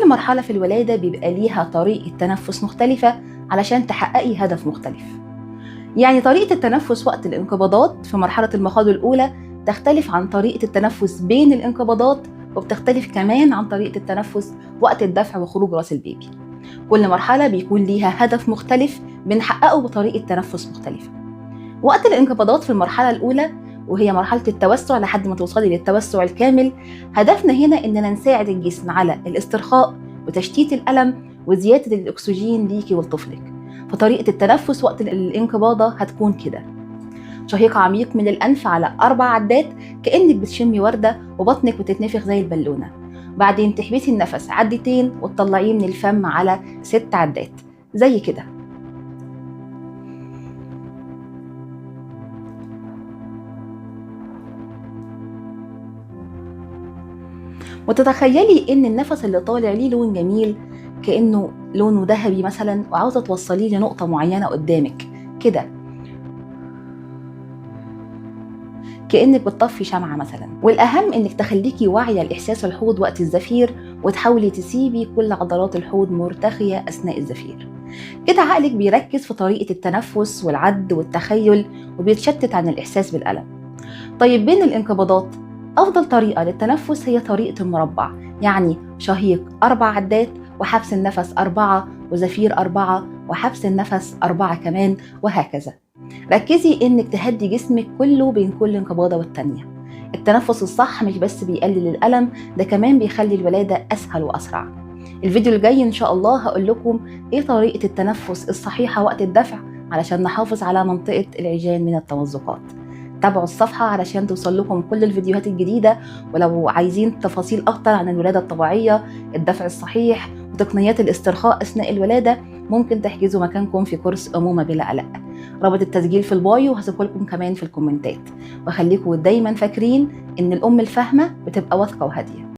كل مرحلة في الولادة بيبقى ليها طريقة تنفس مختلفة علشان تحققي هدف مختلف. يعني طريقة التنفس وقت الانقباضات في مرحلة المخاض الأولى تختلف عن طريقة التنفس بين الانقباضات، وبتختلف كمان عن طريقة التنفس وقت الدفع وخروج راس البيبي. كل مرحلة بيكون ليها هدف مختلف بنحققه بطريقة تنفس مختلفة. وقت الانقباضات في المرحلة الأولى، وهي مرحلة التوسع لحد ما توصلي للتوسع الكامل، هدفنا هنا إننا نساعد الجسم على الاسترخاء وتشتيت الألم وزيادة الأكسجين ليكي ولطفلك. فطريقة التنفس وقت الانقباضة هتكون كده: شهيق عميق من الأنف على 4 عدات كأنك بتشمي وردة وبطنك بتتنفخ زي البالونة، بعدين تحبسي النفس عدتين وتطلعيه من الفم على 6 عدات زي كده. وتتخيلي ان النفس اللي طالع ليه لون جميل كأنه لونه ذهبي مثلا، وعاوزة توصليه لنقطة معينة قدامك كده، كأنك بتطفي شمعة مثلا. والأهم إنك تخليكي واعية لإحساس الحوض وقت الزفير، وتحاولي تسيبي كل عضلات الحوض مرتخية أثناء الزفير. كده عقلك بيركز في طريقة التنفس والعد والتخيل، وبيتشتت عن الإحساس بالألم. طيب بين الانقباضات أفضل طريقة للتنفس هي طريقة المربع، يعني شهيق 4 عدات وحبس النفس 4 وزفير 4 وحبس النفس 4 كمان، وهكذا. ركزي إنك تهدي جسمك كله بين كل انقباضة والتانية. التنفس الصح مش بس بيقلل الألم، ده كمان بيخلي الولادة أسهل وأسرع. الفيديو الجاي إن شاء الله هقول لكم إيه طريقة التنفس الصحيحة وقت الدفع علشان نحافظ على منطقة العجان من التمزقات. تابعوا الصفحة علشان توصل لكم كل الفيديوهات الجديدة، ولو عايزين تفاصيل أكتر عن الولادة الطبيعية، الدفع الصحيح، وتقنيات الاسترخاء أثناء الولادة، ممكن تحجزوا مكانكم في كورس أمومة بلا قلق. رابط التسجيل في ال bio وهسيبه لكم كمان في الكومنتات. وخليكم دايما فاكرين إن الأم الفاهمة بتبقى واثقة وهادية.